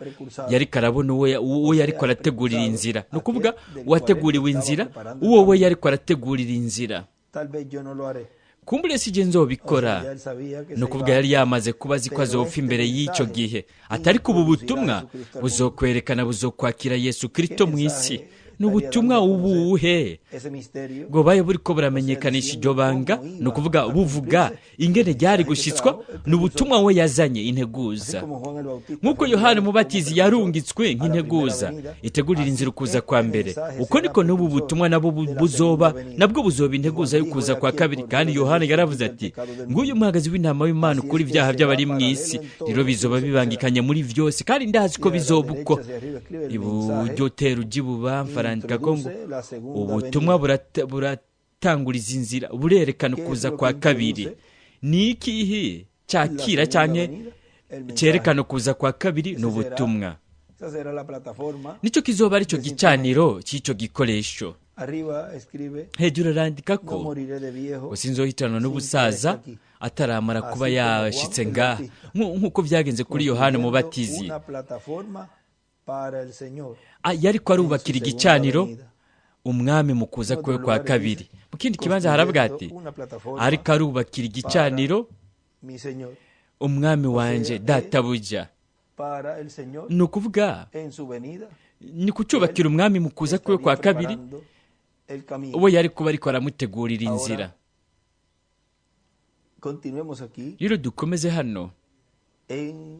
yariko arabona uwo yariko arategurira inzira, ni ukuvuga uwateguriwe inzira, uwo we yariko arategurira inzira. Tal vez yo no lo haré. Kumbure si je O sea, nzobikora. ya él sabía que Ni se ukuvuga iba yari yamaze kuba azi ko azopfa imbere y'icyo gihe, atari ko ubu butumwa buzokwerekana, buzokwakira Yesu Kristo mu isi. Ni ubutumwa ubuhe ese misterio bwobaye buriko buramenyekanisha iryo banga, ni ukuvuga buvuga ingene ryari gushitswa. Ni ubutumwa we yazanye integuza, así como Juan el Bautista nk'uko fue Yohana enviado como Umubatizi precursor yarungitswe a la nk'integuza primera venida, itegurira así inzira ukuza este kwa mbere, mensaje uko será niko n'ubu precursor butumwa nabwo de la buzoba segunda venida. nabwo buzoba Y integuza Juan dijo, y'ukuza "He kwa aquí el kabiri. Cordero Kandi de Yohana Dios que yaravuze quita el ati pecado del nguyu mundo." umuhagazi w'intama w'Imana Así ukura es que ibyaha será by'abari mu paralelo isi. en todo Rero bizoba y se será. bibangikanye muri vyose, kandi ndazi ko Y a la bizoba uko. derecha hacia arriba escribe el Iburyo mensaje tera ujya ibubamfu arandika ko ngo introduce la segunda ubutumwa venida. buratanguriza inzira, burerekana ¿Qué es ukuza lo kwa que kabiri. introduce Ni ikihe la cakira segunda canke venida? El mensaje. cerekana ukuza kwa kabiri? Ni Ese será, ubutumwa. esa será la plataforma Nicyo kizoba aricyo de ese gicaniro cy'ico gikoresho. Arriba escribe, Hejuru arandika no ko moriré de viejo ngo sinzohitanwa sin que él n'ubusaza esté aquí. ataramara kuba Así como Juan yashitse el ngaha, Bautista, Nk'uko vyagenze kuri Yohana construyendo Umubatizi. una plataforma para el Señor Yariko en su arubakira segunda igicaniro venida. umwami mu kuza En otro kwe kwa lugar kabiri. dice, Mu kindi kibanza haravuga ati construyendo una plataforma ariko arubakira para igicaniro mi Señor, umwami o wanje sea, databuja. para el Señor Ni ukuvuga en su venida, ni kucubakira umwami mu kuza kwe estaría kwa kabiri, preparando el camino. we yari kuba ariko aramutegurira inzira. Ahora, continuemos aquí Rero dukomeze hano en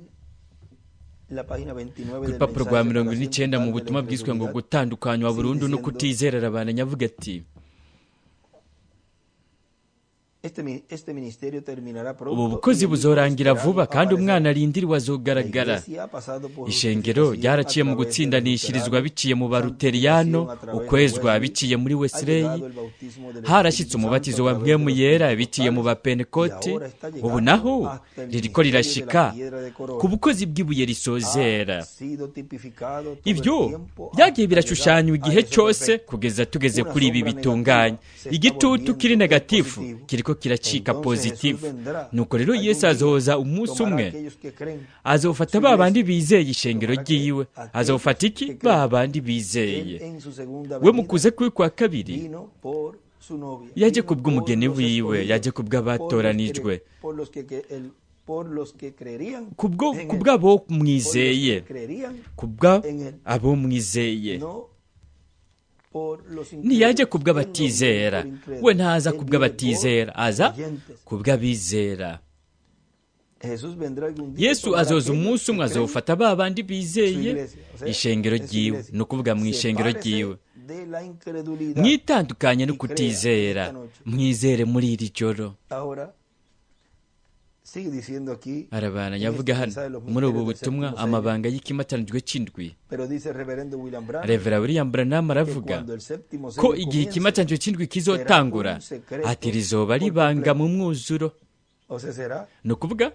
la página 29 ku del rupapuro rwa mensaje mirongo ine Separación n'icenda mu total de la butumwa bwiswe ngo incredulidad. gutandukanywa Sigue burundu no diciendo, kutizera. Arabandanya avuga ati este ministerio terminará ubu pronto y bukozi el Hijo buzorangira esperado vuba, kandi aparecerá. umwana arindiriwe La azogaragara. iglesia ha pasado por Ishengero justificación a ryaraciye mu través de los gutsindanishirizwa luteranos, biciye mu baruteriyano, santificación a través de ukwezwa Wesley, biciye muri ha Wesley, llegado el bautismo del harashyitse Espíritu umubatizo Santo a wa través de mpwemu los yera biciye mu pentecostales y bapentekote, ahora está ubu llegando naho hasta el ririko ministerio de la rirashika piedra de ku corona. bukozi bw'ibuye Ha risozera. sido tipificado todo el Ibyo tiempo byagiye hasta llegar birashushanywa a igihe eso cyose perfecto. kugeza tugeze Una kuri ibi sombra bitunganye. negativa se está Igitutu kiri volviendo en negatifu positivo. kiriko kiracika Entonces Jesús pozitifu. vendrá Nuko rero algún Yesu día, azoza umunsi tomará umwe, aquellos que creen azofata su ba bandi iglesia, bizeye ishengero tomará que ryiwe. aquellos Azofata iki? que Ba creen. bandi Él bizeye. en su segunda We mu venida kuza kwe kwa kabiri vino por su novia, yaje vino por kubw'umugeni los wiwe, yaje escogidos, por los que, kubw'abatoranijwe, por los que, por los que creerían kubwo en él, kubw'abo por los mwizeye, que creerían kubwa en él, abo mwizeye. no por los Ntiyaje incrédulos. Él no viene kubw'abatizera, por we incrédulos, ntaza él viene por kubw'abatizera, aza creyentes. kubw'abizera. Jesús vendrá algún día y Yesu tomará azoza aquellos umunsi que umwe, creen azofata ba bandi su bizeye iglesia, o sea, ishengero en su ryiwe, iglesia. ni ukuvuga mu ishengero ryiwe. Sepárese de la incredulidad Mwitandukanye no y crea en kutizera, esta noche. mwizere muri iri joro. Ahora, sigue diciendo aquí Arabana en yavuga este hano mensaje de los muri ubu misterios del butumwa séptimo sello, amabanga y'ikimatanijwe c'indwi. pero dice el reverendo William Branham Revera William Branham que aravuga cuando el séptimo ko sello igihe comience, ikimatanijwe c'indwi será kizotangura, un secreto ati rizoba por ribanga completo. mu mwuzuro. O sea, será Ni ukuvuga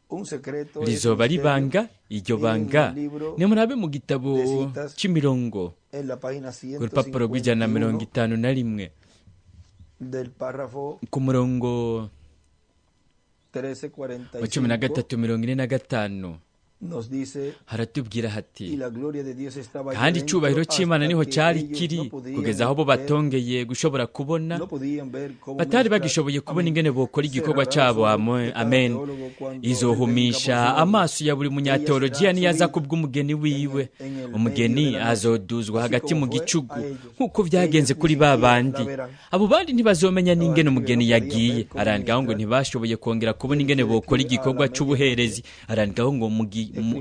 un secreto ese rizoba misterio. ribanga iryo Miren en banga. el libro Nimurabe mu gitabo de citas c'imirongo en la página ku rupapuro rw'ijana na mirongo 151 itanu na rimwe del párrafo ku murongo wa cumi na 1345 gatatu mirongo ine na gatanu nos dice, haratubwira y hati la gloria de Dios estaba allí kandi dentro icubahiro c'Imana hasta niho que cari ellos kiri no podían kugeza aho bo ver, batongeye gushobora kubona, no podían ver cómo batari ministrar. bagishoboye kubona Amén. ingene bokora igikorwa Cerrará los cabo. ojos de cada Amen. teólogo cuando él venga por Izohumisha su novia. amaso ya buri Ella munyateolojiya será niyaza subida kubw'umugeni en wiwe. el medio de Umugeni la noche, azoduzwa así hagati como mu fue gicugu a ellos. nk'uko vyagenze Ellos ni kuri ba siquiera la bandi. verán. Abo bandi ntibazomenya Ahora n'ingene escribe, umugeni no podían yagiye. ver cómo Arandikaho ngo ministrar. ntibashoboye kongera kubona Es ingene decir, bokora escribe a igikorwa la medianoche c'ubuherezi. Arandikaho ngo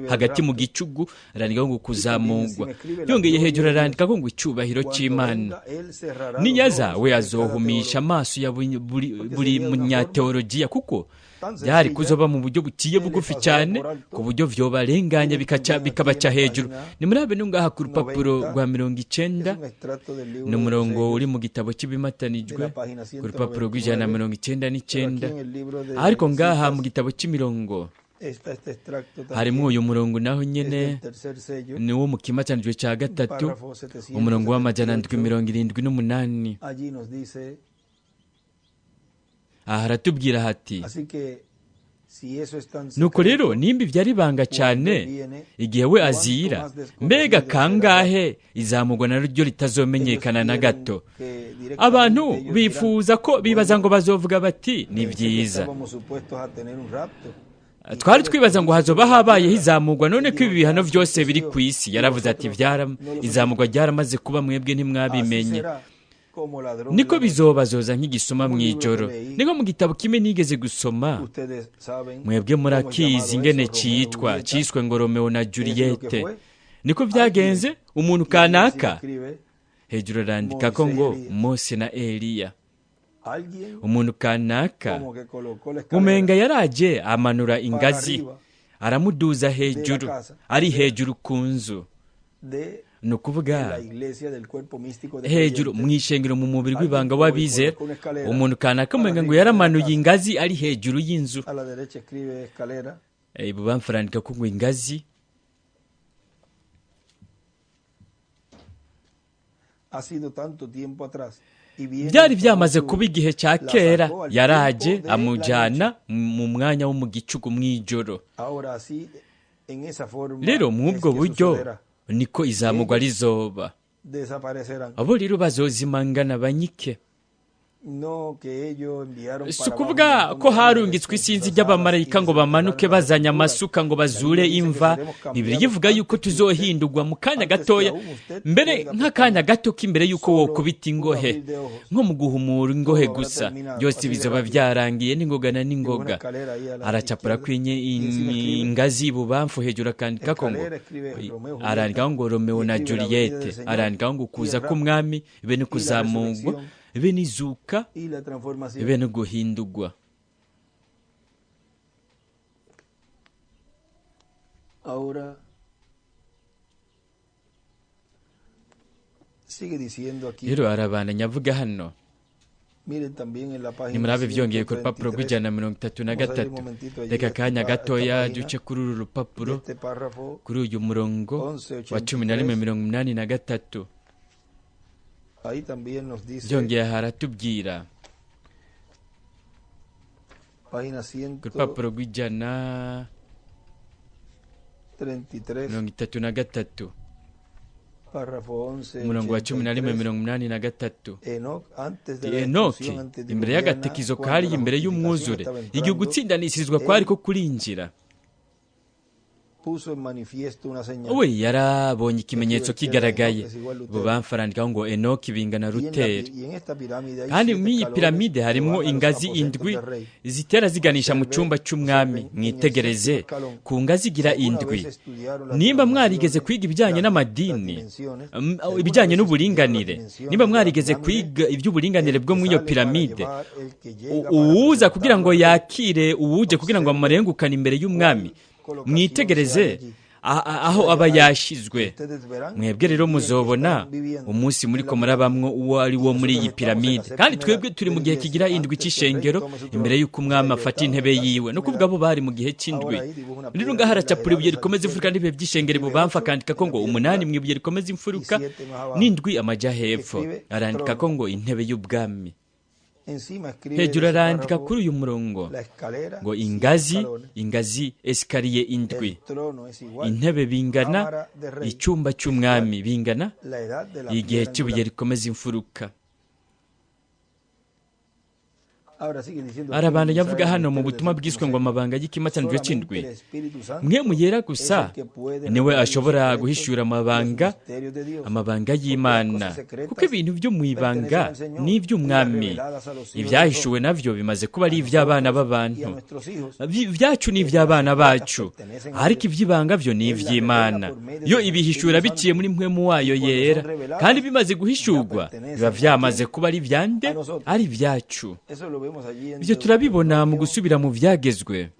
hagati mu gicugu arandika ngo kuzamugwa. Yongeye hejuru arandika ngo icyubahiro cy'Imana. Niyaza we azohumisha amaso ya buri munyateologiya, kuko byari kuzoba mu buryo buciye bugufi cyane ku buryo vyobarenganya bikabaca hejuru. Nimurabe no ngaha ku rupapuro rwa 90, ni umurongo uri mu gitabo cy'ibimatanijwe ku rupapuro rw'199, ariko ngaha mu gitabo cy'imirongo harimo uyu murongo naho nyene ni wo mu kimatanijwe cya gatatu, umurongo w'778. Aha haratubwira hati: nuko rero nimba ibyari ibanga cyane igihe we azira, mbega kangahe izamugwa naryo ritazomenyekana na gato. Abantu bifuza ko bibaza ngo bazovuga bati ni byiza, twari twibaza ngo hazoba habayeho izamugwa, none ko ibi bihano byose biri ku isi. Yaravuze ati izamugwa ryaramaze kuba, mwebwe ntimwabimenye. Niko bizobazoza nk'igisoma mu ijoro. Niko mu gitabo kimwe nigeze gusoma, mwebwe murakizi ingene cyitwa, cyiswe ngo Romeo na Juliette. Niko byagenze, umuntu kanaka hejuru arandika ko ngo Mose na Eliya. Umuntu kanaka umenga yaraje amanura ingazi aramuduza hejuru, ari hejuru ku nzu, ni ukuvuga hejuru mu ishengero mu mubiri w'ibanga w'abizera. Umuntu kanaka umenga ngo yaramanuye ingazi ari hejuru y'inzu. Ibubamfu arandika ko ngo ingazi byari byamaze kuba igihe cya kera, yaraje amujyana mu mwanya wo mu gicuku mu ijoro. Rero mw'ubwo buryo niko izamugwa rizoba. Abo rero bazozimangana banyike. Si ukuvuga ko harungitswe isinzi ry'abamarayika ngo bamanuke bazanye amasuka ngo bazure imva. Bibiliya ivuga yuko tuzohindurwa mu kanya gatoya, mbere nk'akanya gato k'imbere y'uko wokubita ingohe, nko mu guhumura ingohe gusa, byose bizoba byarangiye n'ingoga na n'ingoga. Aracapura kwinye ingazi ibubamfu hejuru akandika ko ngo arandika ngo Romeo na Juliette, arandika ngo kuza k'umwami be no kuzamugwa be n'izuka be no guhindurwa. Rero arabandanya avuga hano. Nimurabe byongeye ku rupapuro rw'133. Reka akanya gatoya duce kuri uru rupapuro, kuri uyu murongo wa 1183. Byongeye haratubwira ku rupapuro rw'133, umurongo wa 1183. Enoki imbere y'agatekizo kari imbere y'umwuzure, igihe gutsindanishirizwa kwari ko kurinjira, we yarabonye ikimenyetso kigaragaye. Bubamfu arandikaho ngo Enoki bingana Luteri. Kandi muri iyi piramide harimo ingazi indwi zitera ziganisha mu cyumba cy'umwami. Mwitegereze ku ngazi igira indwi. Nimba mwarigeze kwiga ibijyanye n'amadini, ibijyanye n'uburinganire, nimba mwarigeze kwiga iby'uburinganire bwo muri iyo piramide, uwuza kugira ngo yakire uwuje kugira ngo amurengukane imbere y'umwami, mwitegereze aho aba yashyizwe. Mwebwe rero muzobona umunsi muri ko murabamwo uwo ari wo muri iyi piramide. Kandi twebwe turi mu gihe kigira indwi cy'ishengero imbere y'uko umwami afata intebe yiwe. No kuvuga abo bari mu gihe cy'indwi. Rero ngaha haracapura ibuye rikomeza imfuruka n'ibihe by'ishengero. Bubamfu akandika ko ngo 8 mu ibuye rikomeza imfuruka n'indwi amajya hepfo. Arandika ko ngo intebe y'ubwami. Hejuru arandika kuri uyu murongo ngo ingazi esikariye indwi, intebe bingana icyumba cy'umwami bingana igihe cy'ibuye rikomeza imfuruka. Arabandanya avuga hano mu butumwa bwiswe ngo amabanga y'ikimatanijwe c'indwi: Mpwemu Yera gusa niwe ashobora guhishura amabanga, amabanga y'Imana, kuko ibintu byo mu ibanga ni iby'Umwami, ibyahishuwe navyo bimaze kuba ari iby'abana b'abantu. Ibyacu ni iby'abana bacu, ariko iby'ibanga byo ni iby'Imana. Yo ibihishura biciye muri Mpwemu wayo Yera, kandi bimaze guhishurwa biba vyamaze kuba ari ivyande? Ari ibyacu. Ibyo turabibona mu gusubira mu Vyagezwe,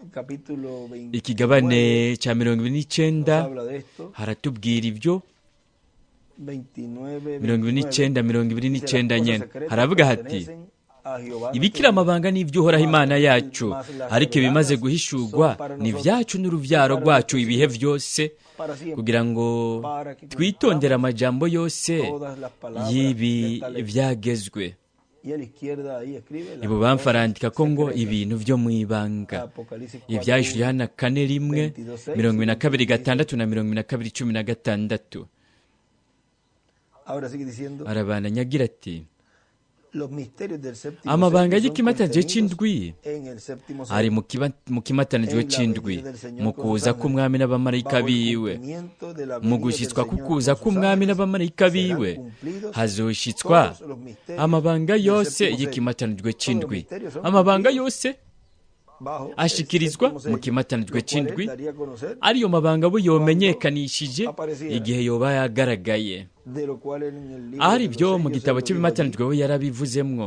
ikigabane cya 29, haratubwira ibyo. 29, 29 nyene, haravuga hati: "Ibikira amabanga n'iby'Uhoraho Imana yacu, ariko ibimaze guhishurwa ni ibyacu n'urubyaro rwacu ibihe byose, kugira ngo twitondere amajambo yose y'ibi byagezwe." Ibubamfu arandika ko ngo ibintu byo mu ibanga. Ibyahishuye Yohana 4:1, 22:6 na 22:16. Arabandanya agira ati: "Amabanga y'ikimatanijwe c'indwi ari mu kimatanijwe c'indwi, mu kuza k'Umwami n'abamarayika biwe. Mu gushyitswa k'ukuza k'Umwami n'abamarayika biwe hazoshitswa amabanga yose y'ikimatanijwe c'indwi." Amabanga yose ashikirizwa mu kimatanijwe c'indwi, ariyo mabanga bo yomenyekanishije igihe yoba yagaragaye. Ari byo mu gitabo cy'ibimatanijwe we yarabivuzemwo.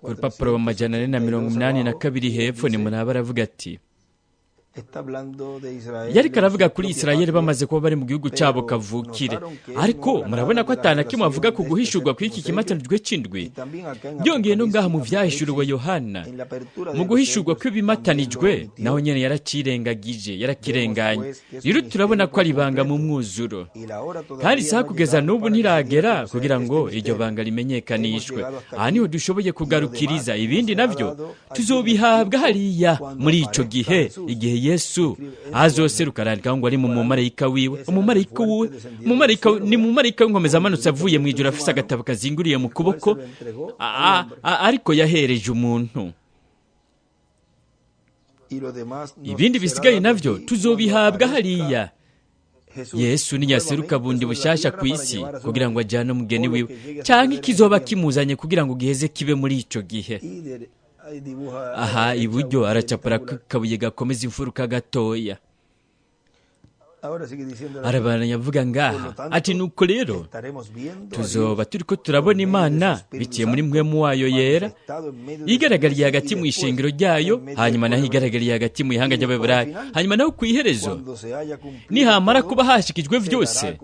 Ku rupapuro 482 hepfo ni munaba, aravuga ati: yariko aravuga kuri Isirayeli bamaze kuba bari mu gihugu cyabo kavukire, ariko murabona ko atana kimwe avuga ku guhishurwa kw'iki kimatanijwe c'indwi. Byongeye no ngaha mu Vyahishuriwe Yohana, mu guhishurwa kw'ibimatanijwe, naho nyene yarakirengagije, yarakirenganye. Rero turabona ko ari ibanga mu mwuzuro, kandi isaha kugeza n'ubu ntiragera kugira ngo iryo banga rimenyekanishwe. Aha niho dushoboye kugarukiriza, ibindi navyo tuzobihabwa hariya muri ico gihe, igihe Yesu azoseruka. Arandikaho ngo ari mu mumarayika wiwe. Umumarayika wiwe, umumarayika ni mumarayika w'inkomezi amanutse avuye mu ijuru, afise agatabo kazinguriye mu kuboko, ariko yahereje umuntu. Ibindi bisigaye navyo tuzobihabwa hariya Yesu niyaseruka bundi bushasha ku isi kugira ngo ajyane umugeni wiwe, cyangwa ikizoba kimuzanye kugira ngo giheze kibe muri ico gihe. Aha iburyo aracapara kabuye gakomeza imfuruka gatoya. Arabandanya avuga ngaha ati: "Nuko rero tuzoba turiko turabona Imana biciye muri Mpwemu wayo Yera, igaragariye hagati mu ishengero ryayo, hanyuma naho igaragariye hagati mu ihanga ry'Abeburayi. Hanyuma naho ku iherezo, nihamara kuba hashikijwe vyose,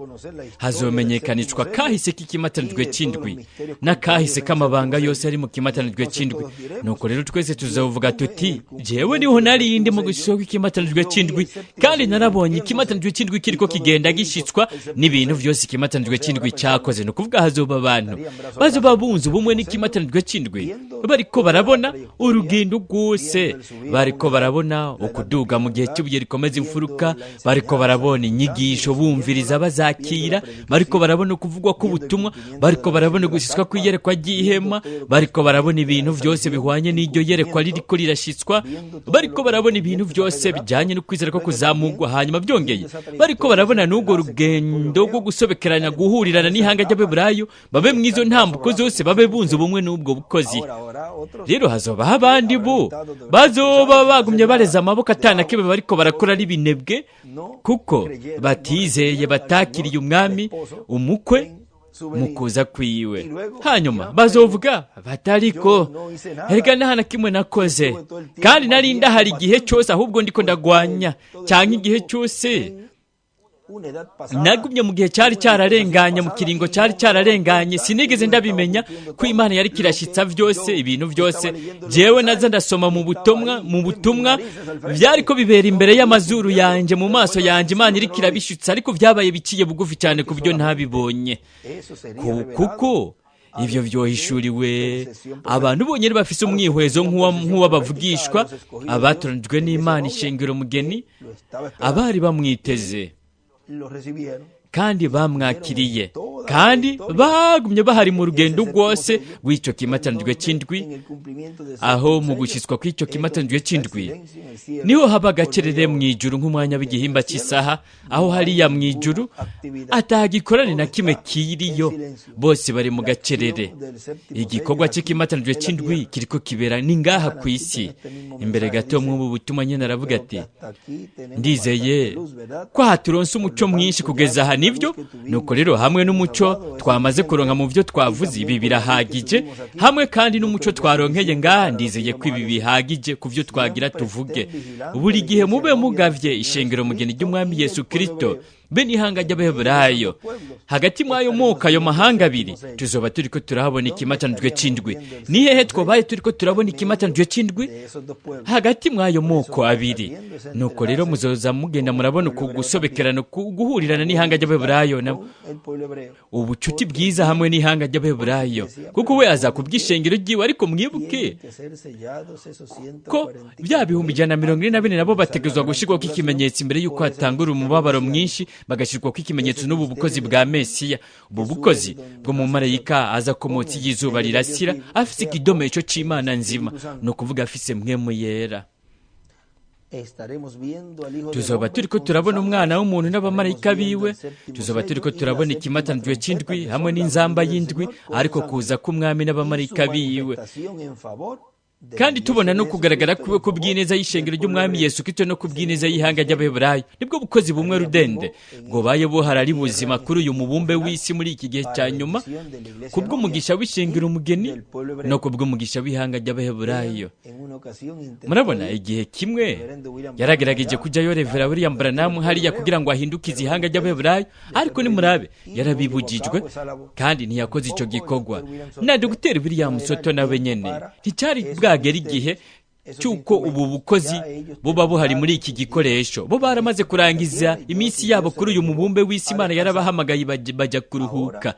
hazomenyekanishwa kahise k'ikimatanijwe c'indwi n'akahise k'amabanga yose ari mu kimatanijwe c'indwi. Nuko rero twese tuzovuga tuti: jewe niho narindi mu gushishwa kw'ikimatanijwe c'indwi, kandi narabonye ikimatanijwe c'indwi kiriko kigenda gishitswa n'ibintu vyose ikimatanijwe c'indwi cyakoze." Ni ukuvuga hazoba abantu bazoba bunze ubumwe n'ikimatanijwe c'indwi, bariko barabona urugendo rwose, bariko barabona ukuduga mu gihe cy'ibuye rikomeza imfuruka, bariko barabona inyigisho, bumviriza bazakira, bariko barabona ukuvugwa k'ubutumwa, bariko barabona gushyitswa kw'iyerekwa ry'ihema, bariko barabona ibintu vyose bihwanye n'iryo yerekwa ririko rirashitswa, bariko barabona ibintu vyose bijanye no kwizera ko kuzamugwa. Hanyuma byongeye bariko barabona n'urwo rugendo rwo gusobekeranya guhurirana n'ihanga ry'Abeburayo, babe mw'izo ntambuko zose, babe bunze ubumwe n'ubwo bukozi. Rero hazobaho abandi bo bazoba bagumye bareze amaboko, atana kimwe bariko barakora, ari binebwe, kuko batizeye, batakiriye Umwami umukwe mu kuza kwiwe. Hanyuma bazovuga batariko: erega nta na kimwe nakoze, kandi nari ndahari igihe cyose, ahubwo ndiko ndagwanya, cyangwa igihe cyose nagumye mu gihe cyari cyararenganye, mu kiringo cyari cyararenganye, sinigeze ndabimenya ko Imana yari kirashyitsa byose, ibintu byose. Jewe naza ndasoma mu butumwa, byari ko bibera imbere y'amazuru yanjye, mu maso yanjye, Imana iri kirabishyutsa, ariko byabaye biciye bugufi cyane ku buryo ntabibonye." Kuko ivyo vyohishuriwe abantu bonyine bafise umwihwezo nk'uw'abavugishwa, abatoranijwe n'Imana, ishengero mugeni, abari bamwiteze. Kandi bamwakiriye, kandi bagumye bahari mu rugendo rwose rw'icyo kimatanijwe cy'indwi, aho mu gushyitswa kw'icyo kimatanijwe cy'indwi niho haba agacerere mu ijuru nk'umwanya w'igihimba cy'isaha, aho hariya mu ijuru atagikorane na kimwe kiriyo, bose bari mu gacerere. Igikorwa cy'ikimatanijwe cy'indwi kiriko kibera ni ngaha ku isi. Imbere gato mw'ubu butumwa nyine aravuga ati: "Ndizeye ko aha turonse umuco mwinshi kugeza aha, nibyo? Nuko rero hamwe n'umuco twamaze kuronka mu byo twavuze, ibi birahagije. Hamwe kandi n'umuco twaronkeye ngaha, ndizeye ko ibi bihagije ku byo twagira tuvuge. Buri gihe mube mugavye, ishengero mugeni ry'Umwami Yesu Kristo be n'ihanga ry'Abaheburayo. Hagati mw'ayo moko, ayo mahanga abiri, tuzoba turiko turahabona ikimatanijwe c'indwi. Ni hehe twabaye turiko turabona ikimatanijwe c'indwi? Hagati mw'ayo moko abiri. Nuko rero muzoza mugenda murabona uku gusobekerana, guhurirana n'ihanga ry'Abaheburayo, ubucuti bwiza hamwe n'ihanga ry'Abaheburayo, kuko we aza kubw'ishengero ryiwe. Ariko mwibuke ko bya 144,000 nabo bategerezwa gushyirwaho ikimenyetso imbere y'uko hatangura umubabaro mwinshi, bagashyirwaho ikimenyetso n'ubu bukozi bwa Mesiya, ubu bukozi bwo mu marayika aza komotsi y'izuba rirasira, afise ikidomesho c'Imana nzima, ni ukuvuga afise Mpwemu Yera. Tuzoba turiko turabona Umwana w'umuntu n'abamarayika biwe. Tuzoba turiko turabona ikimatanijwe c'indwi hamwe n'inzamba y'indwi, ariko kuza k'Umwami n'abamarayika biwe, kandi tubona no kugaragara kwiwe ku bw'ineza y'ishengero ry'Umwami Yesu Kristo no ku bw'ineza y'ihanga ry'Abaheburayo. Nibwo bukozi bumwe rudende bwobaye buhari ari buzima kuri uyu mubumbe w'isi muri iki gihe cya nyuma, ku bw'umugisha w'ishengero umugeni no ku bw'umugisha w'ihanga ry'Abaheburayo. Murabona, igihe kimwe yaragerageje kujyayo Revera William Branham hariya kugira ngo ahindukize ihanga ry'Abaheburayo, ariko nimurabe, yarabibujijwe kandi ntiyakoze icyo gikorwa. Na Dogiteri William Soto nawe nyene nticyari bwagera igihe cy'uko ubu bukozi buba buhari muri iki gikoresho. Bo baramaze kurangiza iminsi yabo kuri uyu mubumbe w'isi, Imana yarabahamagaye bajya kuruhuka.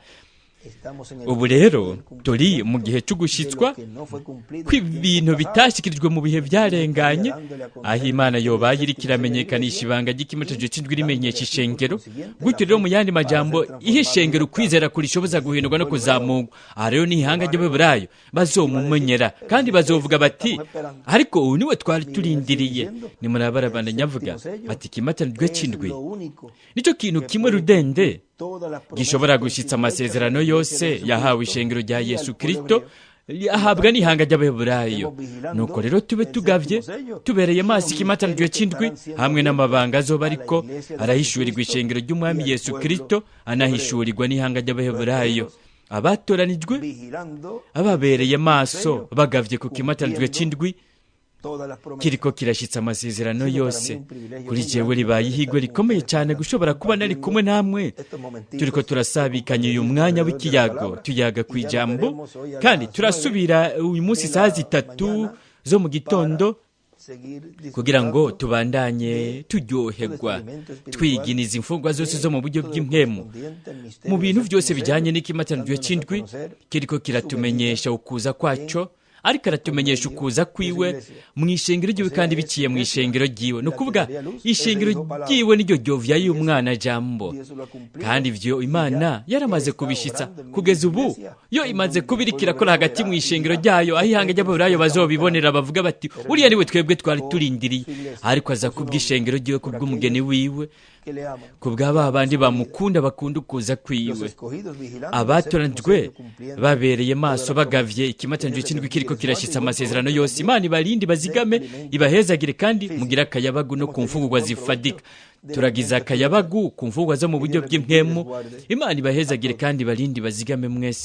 Ubu rero turi mu gihe cy'ugushyitswa kw'ibintu bitashyikirijwe mu bihe byarenganye, aho Imana yobaye iriko iramenyekanisha ibanga ry'ikimenyetso cy'indwi, rimenyesha ishengero. Gutyo rero, mu yandi majambo, ihe ishengero ukwizera kurishoboza guhindurwa no kuzamurwa. Aha rero ni ihanga ry'Abaheburayo bazomumenyera, kandi bazovuga bati: "Ariko ubu niwe twari turindiriye." Nimurabarabana nyavuga ati ikimatanijwe cy'indwi nicyo kintu kimwe rudende gishobora gushyitsa amasezerano yose yahawe ishengero rya Yesu Kristo, ahabwa n'ihanga ry'Abaheburayo. Nuko rero tube tugavye, tubereye maso ikimatanijwe cy'indwi hamwe n'amabanga azoba ariko arahishurirwa ishengero ry'Umwami Yesu Kristo, anahishurirwa n'ihanga ry'Abaheburayo, abatoranijwe, ababereye maso bagavye ku kimatanijwe cy'indwi kiriko kirashyitsa amasezerano yose. Kuri jewe ribaye ihigwe rikomeye cyane gushobora kuba nari kumwe namwe, turiko turasabikanya uyu mwanya w'ikiyago, tuyaga ku ijambo. Kandi turasubira uyu munsi isaha 3 zo mu gitondo kugira ngo tubandanye turyoherwa, twiginiza imfungwa zose zo mu buryo bw'impwemu, mu bintu byose bijyanye n'ikimatanijwe cy'indwi kiriko kiratumenyesha ukuza kwaco, ariko aratumenyesha ukuza kwiwe mu ishengero ryiwe, kandi biciye mu ishengero ryiwe. Ni ukuvuga ishengero ryiwe niryo ryovya y'umwana jambo, kandi ivyo Imana yaramaze kubishitsa. Kugeza ubu yo imaze kubirikira irakora hagati mu ishengero ryayo, aho ihanga ry'Abaheburayo bazobibonera, bavuga bati: "Uriya niwe twebwe twari turindiriye." Ariko aza kubw'ishengero ryiwe, kubw'umugeni wiwe, kubwa ba bandi bamukunda, bakunda ukuza kwiwe, abatoranijwe babereye maso bagavye ikimatanijwe cy'indwi kiriko kirashyitsa amasezerano yose. Imana ibarinde, bazigame, ibahezagire, kandi mugire akayabagu no ku mfungurwa zifadika. Turagize akayabagu ku mfungurwa zo mu buryo bw'impwemu. Imana ibahezagire kandi barinde, bazigame mwese.